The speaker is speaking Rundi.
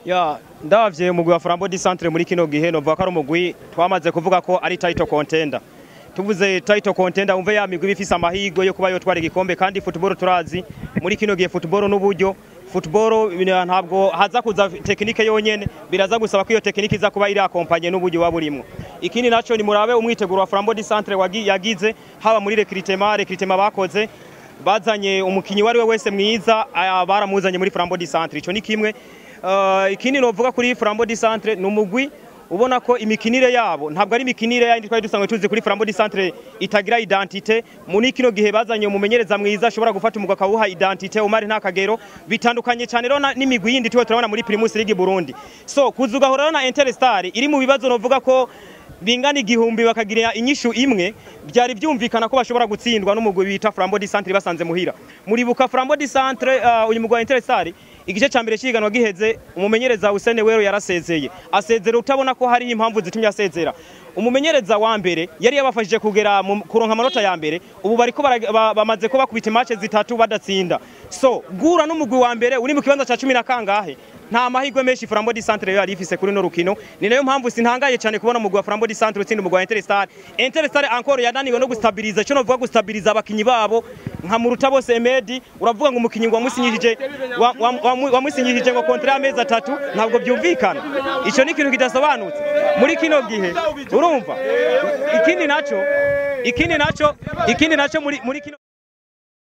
Ya, ndavye umugwi wa Flambeau du Centre muri kino gihe, novuga ko ari umugwi twamaze kuvuga ko ari title contender. Tuvuze title contender, umve ya migwi ifise amahirwe yo kuba yotwara igikombe. Kandi football turazi muri kino gihe, football n'uburyo, football ntabwo haza kuza technique yonyene, biraza gusaba ko iyo technique iza kuba iri accompagnée n'uburyo buba burimwo. Ikindi naco, ni murabe umwiteguro wa Flambeau du Centre yagize, haba muri recrutement bakoze, bazanye umukinyi wari we wese mwiza, baramuzanye muri Flambeau du Centre. Ico ni kimwe. Ikindi novuga kuri Flambeau du Centre, ni umugwi ubona ko imikinire yabo ntabwo ari imikinire yandi twari dusanzwe tuzi kuri Flambeau du Centre itagira identité. Muri kino gihe bazanye umumenyereza mwiza ashobora gufata umugwi akawuha identité, Omar nta kagero. Bitandukanye cyane rero n'imigwi yindi tuwe turabona muri Primus League Burundi. So kuzugahora rero na Interstar iri mu bibazo novuga ko bingana igihumbi, bakagira inyishu imwe, byari byumvikana ko bashobora gutsindwa n'umugwi bita Flambeau du Centre basanze muhira. Muribuka Flambeau du Centre, uyu mugwi wa Interstar, igice ca mbere c'ihiganwa giheze, umumenyereza Hussein Wero yarasezeye, asezera utabona ko hari impamvu zitumye asezera. Umumenyereza wa mbere yari yabafashije kugera kuronka amanota ya mbere, ubu bariko bamaze ko bakubita match zitatu badatsinda. So gura n'umugwi wa mbere uri mu kibanza ca 10 na kangahe, nta mahirwe menshi Flambeau du Centre yari ifise kuri no rukino. Ni nayo mpamvu sintangaye cyane kubona umugwi wa Flambeau du Centre utsinda umugwi wa Interstar. Interstar encore yananiwe no gustabiliza, cyo novuga gustabiliza abakinyi babo nka Muruta bose Emedi. Uravuga ngo umukinyi ngo wamusinyishije wamusinyishije ngo contrat y'amezi 3, ntabwo byumvikana. Ico ni ikintu kidasobanutse muri kino gihe, urumva? Ikindi naco muri kino